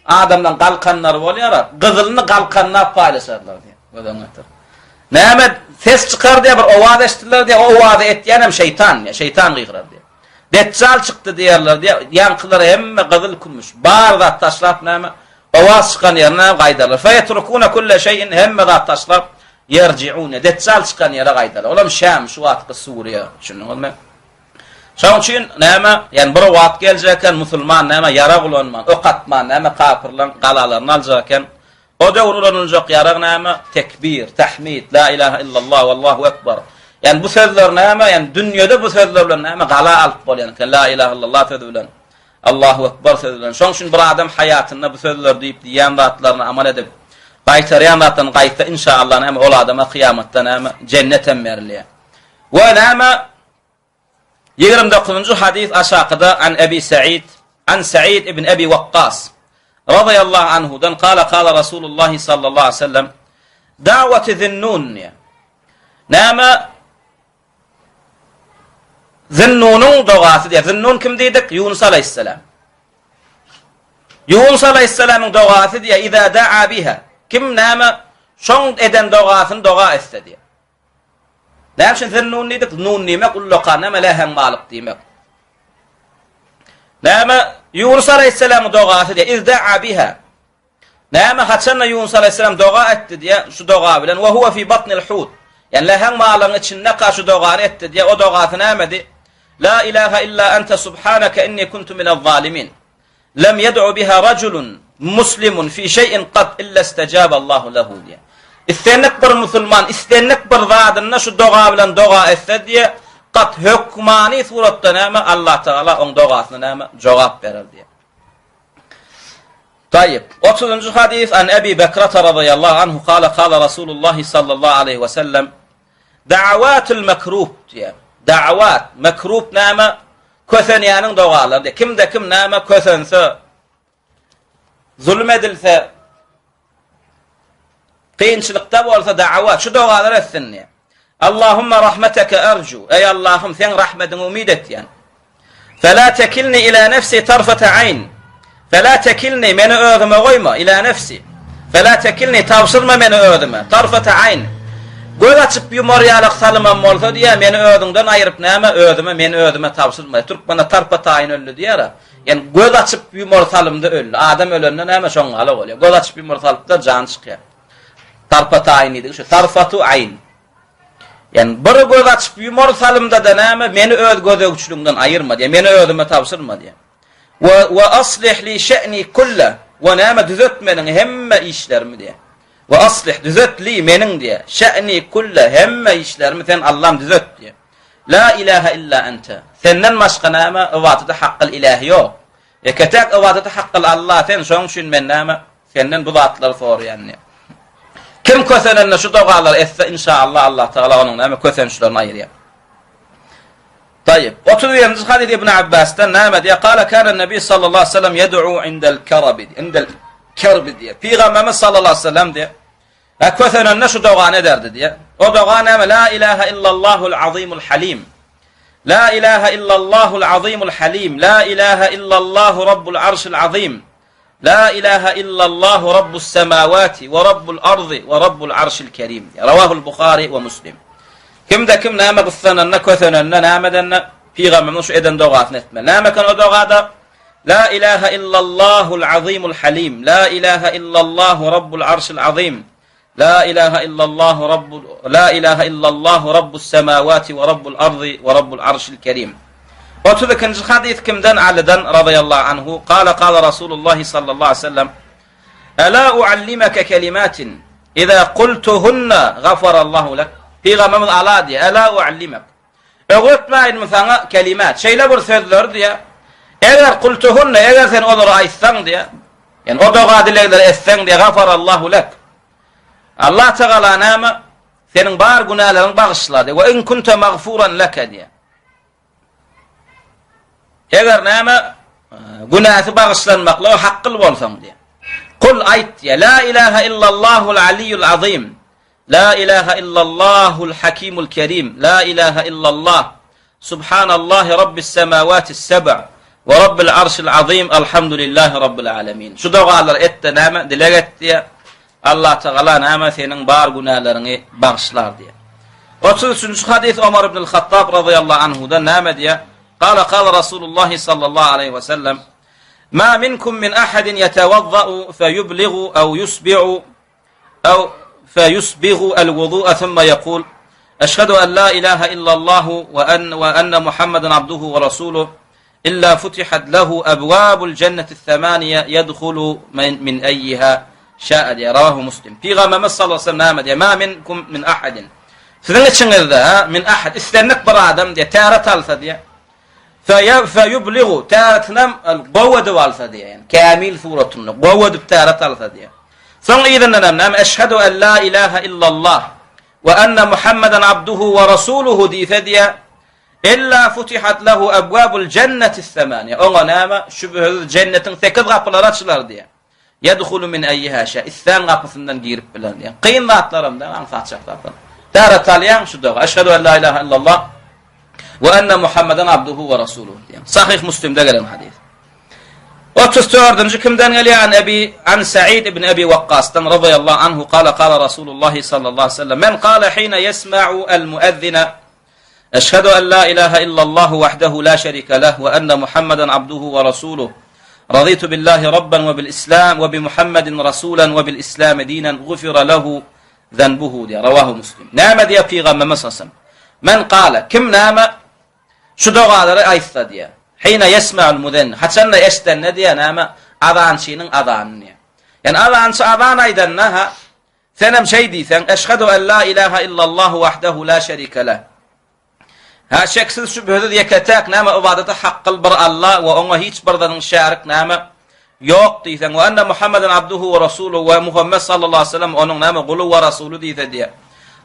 adamdan galkanlary bolýar, gyzylyny galkanlap paýlaşarlar diýýär. Göz öňüne getir. Näme ses çykar diýýär, bir owaz eşidiler diýýär, o owazy etýän hem şeýtan diýýär, şeýtan gygyrar diýýär. Deçjal çykdy diýerler diýýär. Ýaňkylar hemme gyzyl kümüş, bar zat taşlap näme? Owaz çykan ýerine näme gaýdarlar. Feýetrukuna kulle şeýin hemme zat taşlap ýerjiune. Deçjal çykan ýere gaýdarlar. Olam Şam, şu wagtky Suriýa. Düşündiňizmi? Şonuň üçin näme? Ýani bir wagt geljek eken musulman näme ýarag ulanman, ok atman näme kapyrlaryň galalaryny aljak eken. O döwür ulanyljak ýarag näme? Tekbir, tahmid, la ilaha illallah, wallahu ekber. Ýani bu sözler näme? Ýani dünýede bu sözler bilen näme gala alyp bolýan eken? La ilaha illallah sözi bilen, Allahu ekber sözi bilen. Şoň üçin bir adam haýatynda bu sözleri diýip diýýän zatlaryny amal edip, gaýtarýan zatlaryny gaýtsa inşallah näme ol adama kyýamatda näme jennet hem berilýär. We näme 29-njy hadys aşakyda an Ebi Sa'id an Sa'id ibn Ebi Waqqas radiyallahu anhudan kala kala Rasulullah sallallahu aleyhi ve sellem da'wati zinnun Näme Zinnunyň dogasy diýär. Zinnun kim diýdik? Ýunus aleyhisselam. Ýunus aleyhisselamyň dogasy diýär. Iza da'a biha. Kim näme şoň eden dogasyny doga etse diýär. Näme üçin Zinnun diýdik? Nun diýmek ullakan näme läheň balyk diýmek. Näme Ýunus aleyhisselamyň dogasy diýär. Izda biha. Näme haçanda Ýunus aleyhisselam doga etdi diýär, şu doga bilen we huwa fi batnil hut. Ýani läheň balygyň içinde ka şu dogany etdi diýär. O dogasy nämedi? La ilaha illa ente subhanaka inni kuntu minez zalimin. Lem yed'u biha rajulun muslimun fi şey'in qat illa istajaba Allahu lehu diýär. Islendik bir musulman islendik bir zadynda şu doga bilen doga etse diýär, gat hökmany suratda näme Allah Taala oň dogasyna näme jogap berer diýär. Taýyp. 30-njy hadys an Ebi Bekrata radıyallahu anhu kala kala Rasulullah sallallahu aleyhi ve sellem Da'watul mekruh diýär. Da'wat, mekruh näme? Kösenýäniň dogalary diýär. Kimde kim näme kösense, zulum edilse, kynçylykda bolsa da'wat, şu dogalary etsin diýär. Allahumma rahmeteke erju. Eý Allahym, seň rahmetiňi umyt etýän. Fela tekilni ila nefsi tarfata aýn. Fela tekilni meni özüme goýma ila nefsi. Fela tekilni tabşyrma meni özüme tarfata aýn. Göz açyp ýumar ýalak salymam bolsa diýýär, meni özüňden aýryp näme özüme meni özüme tabşyrma. Türkmende tarpata aýn öldi diýýär. Ýani göz açyp ýumar salymda öldi. Adam ölende näme şoň ýaly bolýar. Göz açyp ýumar salypda jan çykýar. Tarpata aýn diýdigi şu tarfatu aýn. Ýani bir göz açyp ýumar salymda-da näme meni öz gözegçiligiňden aýyrma diýýär. Meni özüme tabşyrma diýýär. We we aslih li şe'ni kulle we näme düzet meniň hemme işlerimi diýýär. We aslih düzet li meniň diýýär. Şe'ni kulle hemme işlerimi sen Allam düzet diýýär. La ilaha illa ente. Senden başga näme ybadata hakkyl ilähi ýok. Ýeke-täk ybadata hakkyl Alla sen, şonuň üçin men näme senden bu zatlary soraýan diýýär. Kim kösenende şu dogalary etse inşallah Allah Tagala onuň näme kösençlerini aýyrýar. Taýyp. 31-nji hadys Ibn Abbasdan näme diýýär? Kala kana Nebi sallallahu aleyhi ve sellem yed'u indel karabi. Indel kerbi diýýär. Pygamberimiz sallallahu aleyhi ve sellem diýýär. Ha kösenende şu dogany ederdi diýýär. O doga näme? La ilaha illallahul azimul halim. La ilaha illallahul azimul halim. La ilaha illallahu rabbul arşil azim. La ilaha illallahu rabbus semawati we rabbul ardy we rabbul arşil kerim. Rawahul Buhari we Muslim. Kimde kim näme gyssananda, kösenende, näme edende pygamberimiziň şu eden dogasyny etmeli. Näme eken o dogada? La ilaha illallahul azimul halim. La ilaha illallahu rabbul arşil azim. La ilaha illallahu rabbul La ilaha illallahu rabbus semawati we rabbul ardy we rabbul arşil kerim. 32-nji hadys kimden Alydan radıyallahu anhu kala kala Rasulullah sallallahu aleyhi ve sellem Ela uallimeke kelimatin iza kultuhunna gafarallahu lek. Pygamberimiz Ala diýär, Ela uallimek. Öwretmäýinmi saňa kelimat, şeýle bir sözleri diýär. Eger kultuhunna, eger sen olary aýtsaň diýär. Ýani o doga dilegleri etseň diýär, gafarallahu lek. Allah Tagala näme? Seniň bar günäleriňi bagyşlar diýär. We in kunta magfuran leke diýär. Eger näme günäsi bagyşlanmaklyga hakkyl bolsaň diýär. Kul aýt diýär. La ilaha illallahul aliyyul azim. La ilaha illallahul hakimul kerim. La ilaha illallah. Subhanallahi rabbis semawatis seb' we rabbil arşil azim. Alhamdulillahi rabbil alamin. Şu dogalary et-de näme dileg et diýär. Allah Tagala näme seniň bar günäleriňi bagyşlar diýär. 33-nji hadys Omar ibn al-Hattab radıyallahu anhudan näme diýär? Kala kala Rasulullah sallallahu aleyhi ve sellem Ma minkum min ahadin yetevazza'u feyubligu ev yusbi'u ev feyusbigu el-vudu'a thumma yekul Eşhedü en la ilahe illallahu ve en ve enne Muhammeden abduhu ve rasuluh illa futihat lehu ebwabul cenneti thamaniye yedhulu min, min eyyiha şa'a diye rawahu Muslim. Pygamberimiz sallallahu aleyhi ve sellem näme diýär? Ma minkum min ahadin. Siziň içiňizde ha min ahad islendik bir adam diýär, täret alsa diýär. Fe yubligu täretinem gowy edip alsa diýär. Yani kämil suratynda gowy edip täret alsa diýär. Soň yzyndan hem näme? Eşhedü en la ilaha illallah we enne Muhammeden abduhu we rasuluhu diýse diýär. Illa futihat lehu ebwabul jennetis semaniye. Oňa näme? Şübhesiz jennetiň sekiz gapylary açylar diýär. Ýedhulu min eýýiha şa. Islän gapysyndan girip biler diýär. Kyn zatlaram da, aňsatjak zatlar. Täret alýaň şu doga. Eşhedü en la ilaha illallah we enne Muhammeden abduhu we rasuluhu diýär. Sahih Muslimde gelen hadys. 34-nji kimden gelýär? An Ebi an Sa'id ibn Ebi Wakkasdan radıyallahu anhu kala kala Rasulullah sallallahu aleyhi ve sellem men kala hina yesma'u el muezzina Eşhedü en la ilahe illallahu vahdehu la şerike leh ve enne Muhammeden abduhu ve rasuluh. Raditu billahi rabben ve bil islam ve bi Muhammedin rasulen ve bil islam dinen gufira lehu zenbuhu diýär. Rawahu Muslim. Näme diýär Pygamberimiz sallallahu Men kala kim näme şu dogalary aýtsa diýär. Hina yesma'ul muzen. Haçanda eşdende diýär näme azançynyň azanyny diýär. Ýani azançy azan aýdanda ha Senem şeý diýseň, Eşhedü en la ilaha illallahu wahdehu la şerike leh. Hä, şeksiz şübhesiz ýeke-täk näme ybadata hakgyl bir Alla we oňa hiç bir zadyň şärik näme ýok diýseň, we enne Muhammeden abduhu we rasuluhu we Muhammed sallallahu aleyhi ve sellem onuň näme guly we rasuly diýse diýe.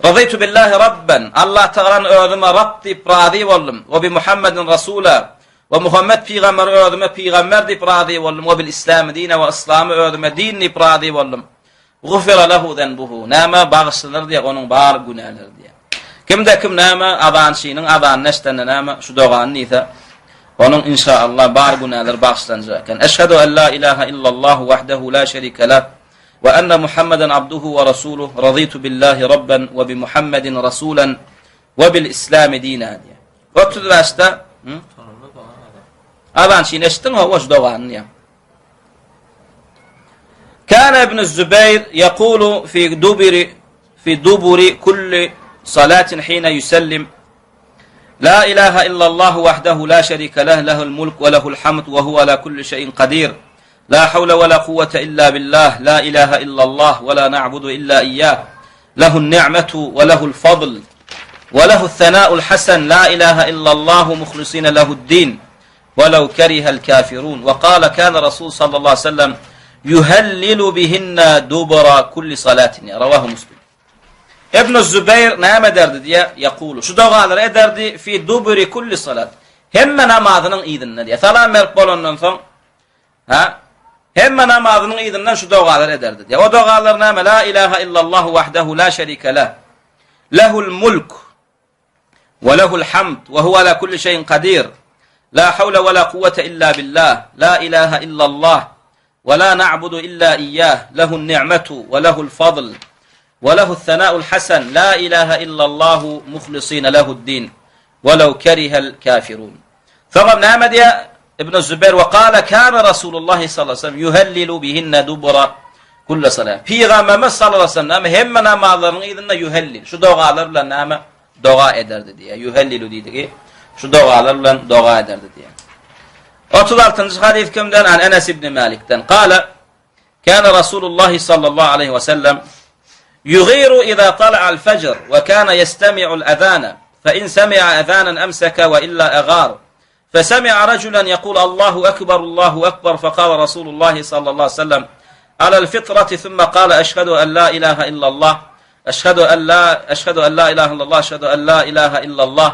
Razytu billahi rabben, Allah Tagalany özüme Rab diýip razy boldum, we bi Muhammedin rasula, we Muhammed pygamberi özüme pygamber diýip razy boldum, we bil islami dine we yslamy özüme din diýip razy boldum. Gufira lehu zenbuhu, näme, bagyşlanar diýýär, onuň bar günäleri diýýär. Kimde kim näme, azançynyň azanyny eşidende näme, şu dogany diýse, Onuň inşaallah bar günäleri bagyşlanjak eken. Eşhedü en la ilaha illallah wahdehu la şerike leh we enne Muhammeden abduhu we rasuluh razitu billahi rabben we bi Muhammedin rasulen we bil islami dina diýýär. 35-de Azan şini eşitdiň hawa şu doganyny diýýär. Kana ibn Zübeýr yaqulu fi duburi fi duburi kulli salatin hina yusallim La ilaha illallah wahdahu la şerike leh lehul mulk we lehul hamd we huve ala kulli şeyin kadir. La havle ve la kuvvete illa billah. La ilaha illallah ve la na'budu illa iyyah. Lehun ni'metu ve lehul fadl. Ve lehu's sena'ul hasen. La ilaha illallah muhlisine lehu'd-din. Welew kerihel kafirun. Ve kâle kâne Rasul sallallahu aleyhi ve sellem yuhellilu bihinne dubura kulli salatin. Ravahu Muslim. Ibn Zübeýr näme ederdi diýýär? Ýekulu. Şu dogalary ederdi fi duburi kulli salat. Hemme namazynyň yzynda diýýär. Salam berip bolandan soň, ha? Hemme namazynyň yzyndan şu dogalary ederdi diýýär. O dogalar näme? La ilaha illallah wahdahu la şerike leh. Lehul mulk we lehul hamd we huwa ala kulli şeyin kadir. La havle we la kuvvete illa billah. La ilaha illallah we la na'budu illa iyyah. Lehun ni'metu we lehul fadl we lehu's sena'ul hasan. La ilaha illallah muhlisina lehu'd-din. Welew kerihel kafirun. Soňam näme diýýär? Ibn Zübeýr we kâle kâne Rasulullah sallallahu aleyhi ve sellem yuhellilu bihinne dubura kulle salat. Pygamberimiz sallallahu aleyhi ve sellem näme hemme namazlarynyň yzynda yuhellil şu dogalar bilen näme doga ederdi diýýär. Yuhellilu diýdigi şu dogalar bilen doga ederdi diýýär. 36-njy hadys kimden? An Enes ibn Malikden. Kâle Kana Rasulullah sallallahu aleyhi ve sellem yugiru iza tala'al fecr ve kana yestemi'ul ezana fe in semi'a ezanen emseke ve illa egar. فسمع رجلا يقول الله أكبر الله أكبر فقال رسول الله صلى الله عليه وسلم على الفطرة ثم قال أشهد أن لا إله إلا الله أشهد أن لا أشهد أن لا إله إلا الله أشهد أن لا إله إلا الله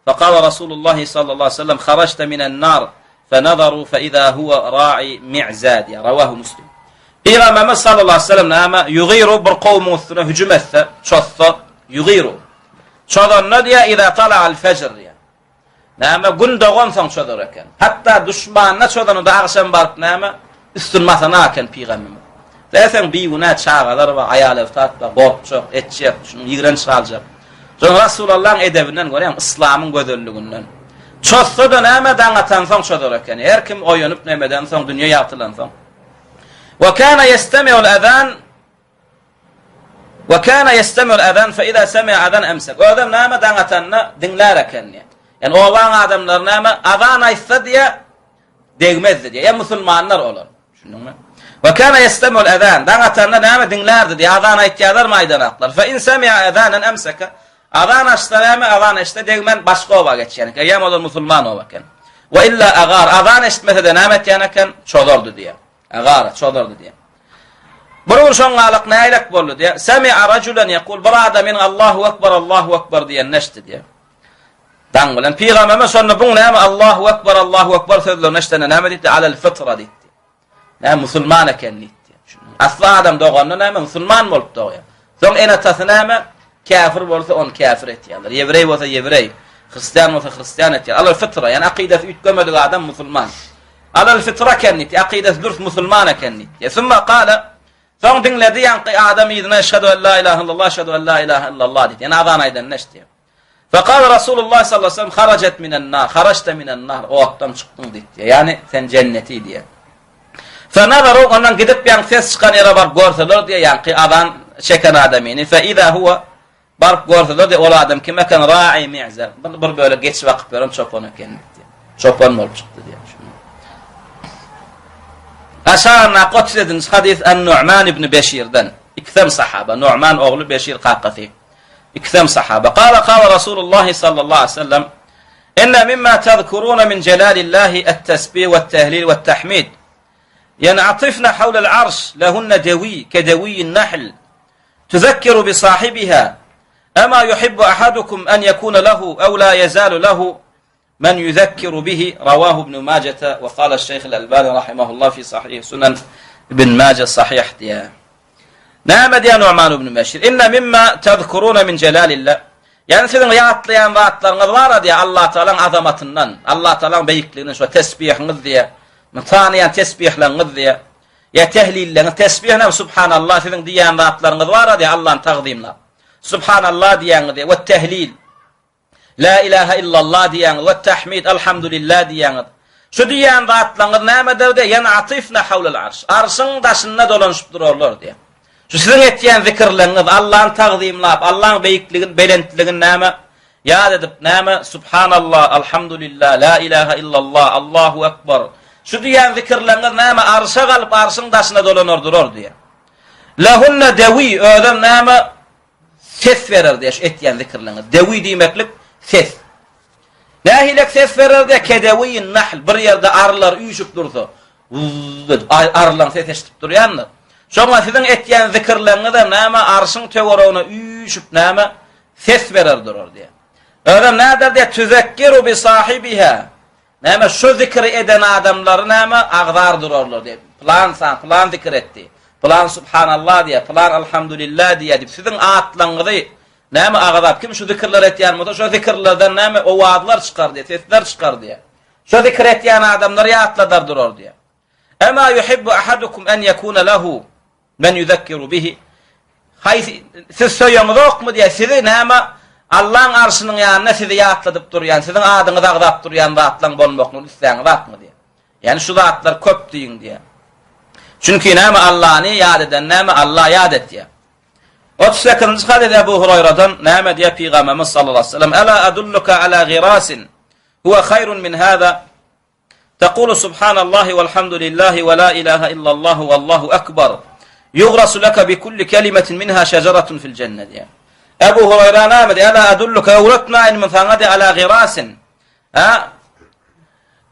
فقال رسول الله صلى الله عليه وسلم خرجت من النار فنظروا فإذا هو راعي معزاد رواه مسلم Pygamberimiz sallallahu aleyhi ve sellem näme? Yugiru bir kowmuň üstüne hüjüm etse, çozsa, yugiru. Çozanda diýä, iza tala'al fejr diýä. Näme gün dogansoň çozar eken. Hatda duşmanyna çozanda agşam baryp näme üstün basana eken pygamberimiz. Derseň bigünä çagalar bar, aýal-ewtat bar, gorkjak, etjek, şunuň ýigrenç galjak. Şonuň Rasulallaň edebinden görýäň, yslamyň gözelliginden. Çozsa-da näme daň atansoň çozar eken. Her kim oýanyp nemeden soň, dünýe ýagtylansoň. Wa kana yestami'ul azan Wa kana yestami'ul azan fa iza sami'a azan amsak. Özem näme daň atanda diňlär eken diýýär. Ýani obaň adamlary näme azan aýtsa diýýär, degmezdi diýýär. Ýa musulmanlar olar. Düşündiňmi? Wa kana yestami'ul azan. Daň atanda näme diňlärdi diýýär. Azan aýtýarlarmy aýdanaklar. Fa in sami'a azanan amsaka. Azan açsa näme azan eşitse degmän başga oba geçýän eken. Ýa olar musulman oba eken. Wa illa agar azan eşitmese-de näme etýän eken? Çozardy diýýär. Agara, çozardy diýýär. Bir gün şoň galyk näýlek boldy diýýär. Semi'a rajulan yekul bir adamyň Allahu ekber Allahu ekber diýenini eşitdi diýýär. Daň bilen pygamberimiz şonda buň näme Allahu ekber Allahu ekber sözlerini eşidende näme diýdi? Alel fitra diýdi. Näme musulman eken diýdi. Asly adam doganda näme musulman bolup dogýar. Soň ene-atasy näme? Käfir bolsa ony käfir etýärler. Ýewreý bolsa ýewreý, hristian bolsa hristian etýär. Alel fitra, ýani akydasy üýtgemedik adam musulman. Alel fitra eken diýdi. Akydasy dürs musulman eken diýdi. Summa kala Soň diňledi ýaňky adam yzyna eşhedü en la ilaha illallah eşhedü en la ilaha illallah diýdi. Ýani azan aýdanyny eşitdi. Fekal Rasulullah sallallahu aleyhi ve sellem haracet minen nar, haraçte minen nar, otdan çykdyň diýdi. Ýani sen jenneti diýdi. Fenazaru ondan gidip ýaňky ses çykan ýere baryp görseler diýýär, ýaňky azan çeken adamyny. Fe iza huwa baryp görseler diýýär, ol adam kim eken? Ra'i mi'za. Bir, bir bölek geçi bakyp ýören çopan eken diýýär. Çopan bolup çykdy diýýär. Aşagyndaky 37-nji hadys An-Nu'man ibn Beşirden. Ikisem sahaba. Nu'man ogly Beşir kakasy. Ikisem sahaba. Kala kala Rasulullah sallallahu aleyhi ve sellem Inne mimma tezkuruna min celalillahi et-tesbih ve't-tehlil ve't-tahmid. Yen'atifna havlel arş lehunne dewi kedewiyin nahl. Tuzekkiru bi sahibiha. Ema yuhibbu ahadukum en yekuna lehu ev la yezalu lehu men yuzekkiru bihi rawahu ibn Majete ve kâle Şeyh el-Albani rahimahullah fi sahih sunan ibn Mace sahih diýýär. Näme diýýär Nu'man ibn Beşir? Inne mimma tezkuruna min celalillah. Ýagny siziň ýatlaýan zatlaryňyz bar-a diýýär, Allatagalaň azamatyndan, Allatagalaň beýikliginden şo tesbihiňiz diýýär. Tanaýan tesbihleriňiz diýýär. Ýa tehlilleňiz, tesbih näme, Subhanallah siziň diýýän zatlaryňyz bar-a diýýär, Allany tagzymlap. Subhanallah diýýäňiz diýýär, we tehlil. La ilaha illallah diýýäňiz, we tahmid, alhamdulillah diýýäňiz. Şu diýýän zatlaryňyz nämedir diýýär, Ýen'atifna hawlal arş. Arşyň daşynda dolanyşyp durarlar diýýär. Şu siziň etýän zikirleriňiz, Allany tagzymlap, Allaň beýikligini, belentligini näme, ýat edip, näme, Subhanallah, Alhamdulillah, La ilaha illallah, Allahu ekber. Şu diýýän zikirleriňiz näme, arşa galyp, arşyň daşyna dolanar durar diýýär. Lehunne dewi, özem näme, ses berer diýýär şu etýän zikirleriňiz. Dewi diýmeklik ses. Nähilek ses berer diýýär, kedewi nahl, bir ýerde arylar üýşüp dursa, Wuzz edip, arylaň sesi eşidip durýandyr. Şoňa siziň etýän zikirleriňizem näme, arşyň töweregine üýşüp näme, ses berer durar diýýär. Özem näder diýýär, tüzekkiru bi sahibiha. Näme, şu zikiri eden adamlary näme, agzar durarlar diýýär. Pylan san, pylan zikir etdi. Pylan subhanallah diýýär, pylan alhamdulillah diýýär diýip, siziň atlaryňyzy näme agzap, kim şu zikirleri etýän bolsa, şo zikirlerden näme owazlar çykar diýýär, sesler çykar diýýär. Şo zikir etýän adamlary ýatladar durar diýýär. Ema yuhibbu ahadukum en yekuna lehu men yuzekkiru bihi. Haýsy siz söýeňizokmy diýýär. Sizi näme Allaň arşynyň ýanynda sizi ýatladyp durýan, siziň adyňyzy agzap durýan zatlaryň bolmaklygyny isläňizakmy diýýär. Ýani şu zatlar köp diýiň diýýär. Çünki näme Allany ýat eden näme Allah ýat etýär. 38-nji hadys Ebu Huraýradan näme diýýär Pygamberimiz sallallahu aleyhi ve sellem Ela adulluka ala girasin Huwa haýrun min hada Taqulu subhanallahi walhamdulillahi wa la ilaha illallah wallahu akbar. Yughrasu laka bi kulli kelimetin minha şejeratun fil jenne diýär. Ebu Hurayra näme diýär? Ela adulluka öwretmäýinmi saňa diýär ala girasin. Ha?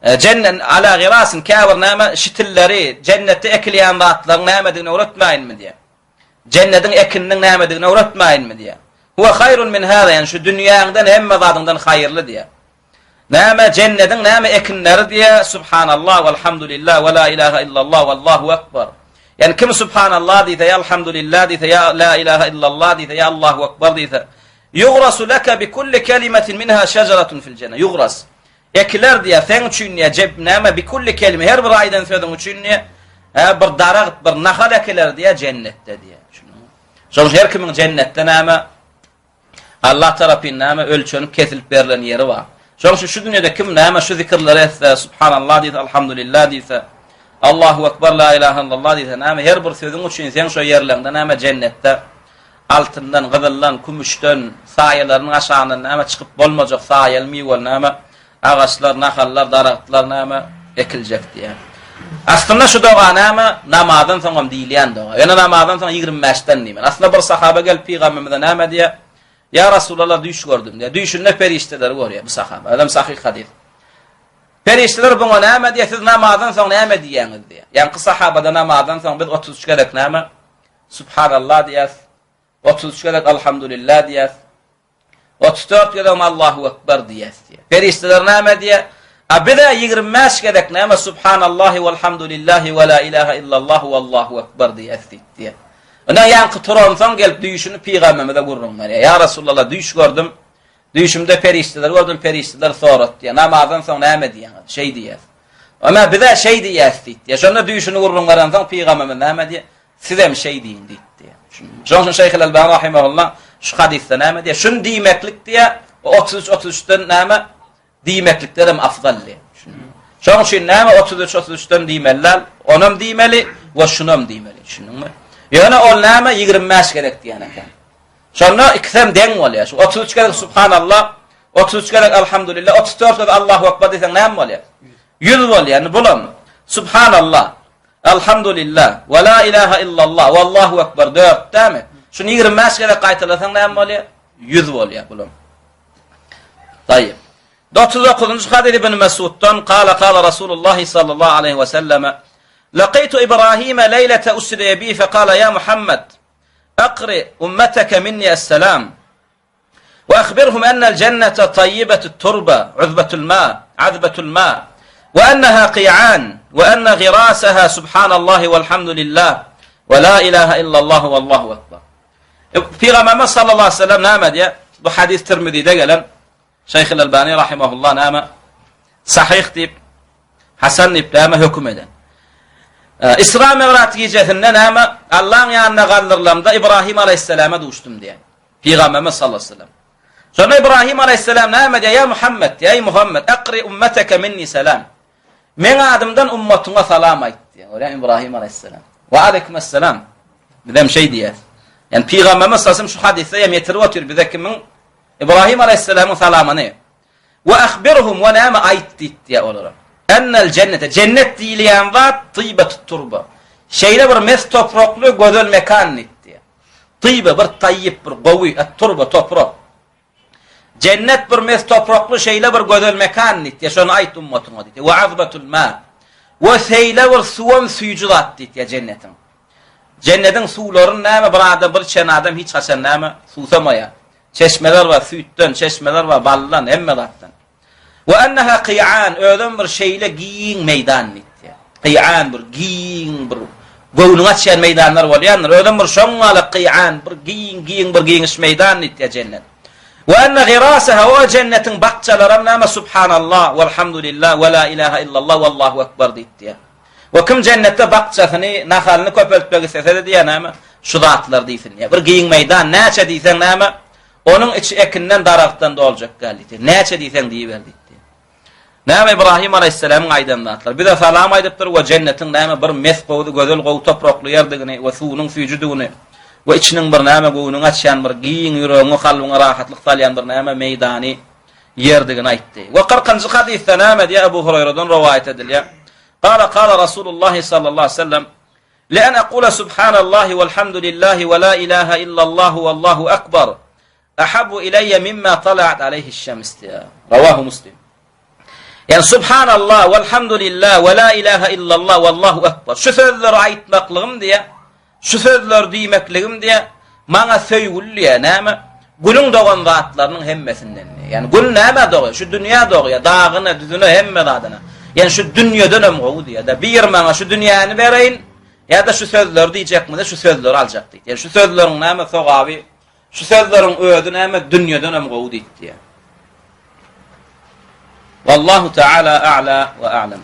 E, cennet ala girasin käbir näme şitilleri, jennetde ekilýän zatlaryň nämedigini öwretmäýinmi diýär. Jennediň ekininiň nämedigini öwretmäýinmi diýär. Huwa haýrun min hada, ýani şu dünýäňden hemme zadyňdan haýyrly diýär. Näme jennediň näme ekinleri diýär, subhanallah walhamdulillah we la ilaha illallah wallahu akbar. Ýani kim subhanallah diýse, ýa alhamdulillah diýse, ýa la ilaha illallah diýse, ýa Allahu akbar diýse, yughrasu laka bi kulli kelimetin minha şejeratun fil jenne. Yughras. Ekiler diýýär, seň üçin diýýär, jeb näme, bi kulli kelime, her bir aýdan sözüň üçin diýýär, hä, bir daragt, bir nahal ekiler diýýär, jennetde diýýär. Düşündiňmi? Şonuň üçin her kimiň jennetde näme, Allah tarapyn näme, ölçenip, kesilip berlen ýeri bar. Şonuň üçin şu dünýede kim näme şu zikirleri etse, subhanallah diýse, alhamdulillah diýse, Allahu ekber, la ilaha illallah diýse, näme, her bir sözüň üçin seň şo ýerleňde näme, jennetde Altyndan, gyzyldan, kümüşden, saýalarynyň aşagyndan näme çykyp bolmajak saýaly miweli näme agaçlar, nahallar, daragtlar näme ekiljek diýýär. Aslynda şu doga näme namazdan soňam diýilýän doga. Ýöne namazdan soň 25-den diýmeli. Aslynda bir sahaba gelip pygamberimize näme diýýär? Ýa Resulallah düýş gördüm diýýär. Düýşünde perişdeleri görýär bu sahaba. Özem sahyh hadys. Perişdeler buňa näme diýýär? Siz namazdan soň näme diýýäňiz diýýär. Ýaňky sahabada namazdan soň biz 33 gezek näme Subhanallah diýýäs. 33 gezek Alhamdulillah diýýäs. 34 gezegem Allahu Ekber diýýäs diýýär. Perişdeler näme diýýär? A bize 25 gezek näme Subhanallahi walhamdulillahi we la ilaha illallah wallahu ekber diýýäs diýýär. Ondan ýaňky turansoň gelip düýşüni pygamberimize gürrüň berýär. Ýa Resulallah düýş gördüm. Düýşümde perişdeler gördüm, perişdeler sorat diýýär. Namazdan soň näme diýýäňiz? Şeý diýýäs. Ömer bize şeý diýýäs diýýär. Şonda düýşüni gürrüň berensoň pygamberimiz näme diýýär? Sizem şeý diýiň diýipdi. Şonuň üçin Şeýh Elbani rahimehullah şu hadysda näme diýýär? Şuny diýmeklik diýýär, 33 33-den näme diýmeklikden hem afdal diýýär. Şonuň üçin näme 33 33-den diýmeli däl, onam diýmeli we şunam diýmeli. Düşündiňmi? Ýöne ol näme 25 gezek diýen eken. Şonda ikisem deň bolýar. Şu 33 gezek subhanallah, 33 gezek alhamdulillah, 34 gezek Allahu ekber diýseň näme bolýar? 100 bolýar. Indi bulam subhanallah, Alhamdulillah, we la ilaha illallah, wallahu ekber dört dämi? Şuny 25 gezek gaýtalasaň näme bolýar? 100 bolýar bulam. Taýyp. 39-njy hadys Ibn Mesuddan kala kala Rasulullah sallallahu aleyhi ve selleme Laqaytu İbrahim leylete usriye bi fekala ya Muhammed Akri ummeteke minni esselam Ve ahbirhum ennel cennete tayyibetut turba, uzbetul ma, azbetul ma ve enneha qi'an ve enne girasaha subhanallahivelhamdulillah ve la ilaha illallah vallahu ekber. E, Pygamberimiz sallallahu aleyhi ve sellem näme diýýär? Bu hadis Tirmizide gelen. Şeýhül Albani rahimehullah näme? Sahih diýip, hasan diýip näme höküm eden. Isra Mi'raç gijesinde näme? Allahyň ýanyna galdyrylamda Ibrahim aleyhissalama duşdum diýen. Pygamberimiz sallallahu aleyhi ve sellem. Şonda Ibrahim aleyhissalam näme diýýär? Ýa Muhammed, ýa Muhammed, akri ummeteke minni salam. Meň adymdan ummatyňa salam aýt diýýär. Görýän Ibrahim aleyhissalam. Wa aleyküm esselam. Bizem şeý diýýäs. Ýani pygamberimiz sallallahu aleyhi ve sellem şu hadysda hem ýetirip otyr bize kimiň Ibrahim aleyhisselamyň salamyny. Wa ahbirhum we näme aýt diýip diýýär olara. Ennel jennete jennet diýilýän zat tybatut turba. Şeýle bir mes toprakly gözel mekan diýip diýýär. Tyba bir taýyp bir gowy et turba toprak. Jennet bir mes toprakly şeýle bir gözel mekan diýip diýýär. Şony aýt ummatyňa diýip. Wa azbatul ma. We şeýle bir suwam süýji zat diýip diýýär jennetiň. Jennetiň suwlaryny näme bir adam bir içen adam hiç haçan näme suwsamaýar. Çeşmeler bar süýtden, çeşmeler bar baldan, hemme zatdan. We enneha ky'an özem bir şeýle giň meýdan diýdi. Ky'an bir giň bir göwnüňi açýan meýdanlar bolýandyr. Özem bir şoň ýaly ky'an bir giň giň bir giňiş meýdan diýdi jennet. We enne girasaha o jennetiň bakjalaram näme subhanallah welhamdulillah we la ilaha illallah wallahu ekber diýdi. We kim jennetde bakjasyny, nahalyny köpeltmek islese-de diýýär näme? Şu zatlary diýsin diýýär. Bir giň meýdan, näçe diýseň näme? Onuň içi ekinden, daragtdan doljak däl diýdi. Näçe diýseň diýiber diýdi. Näme Ibrahim alaýhyssalamyň aýdan zatlary. Bize salam aýdypdyr we jennetiň näme bir mes gowy, gözel gowy toprakly ýerdigini we suwunyň süýjüdigini we içiniň bir näme göwnüňi açýan bir giň ýüregiňe, kalbyňa rahatlyk salýan bir näme meýdany ýerdigini aýtdy. We kyrkynjy hadysda näme diýýär Ebu Huraýradan rowaýat edilýär. Kala kala Rasulullah sallallahu aleyhi ve sellem Le'en aqula subhanallahi velhamdülillahi ve la ilaha illallahu vallahu ekber ahabbu ileyye mimma tala'at aleyhi şems diýýär. Rawahu Muslim. Yani subhanallah velhamdülillah ve la ilaha illallah vallahu ekber. Şu sözleri aýtmaklygym diýýär. Şu sözleri diýmekligim diýýär, maňa söýgüli diýýär, näme? Günüň dogan zatlarynyň hemmesinden diýýär. Ýagny gün nämä dogýar? Şu dünýä dogýar, dagyna, düzüne, hemme zadyna. Ýagny şu dünýeden hem gowy diýýär-de. Bir maňa şu dünýäni bereýin, ýa-da şu sözleri diýjekmi-de, şu sözleri aljak diýdi. Ýagny şu sözleriň näme sogaby, şu sözleriň özi näme dünýeden hem gowy diýdi diýýär. Wallahu taala a'la we a'lam.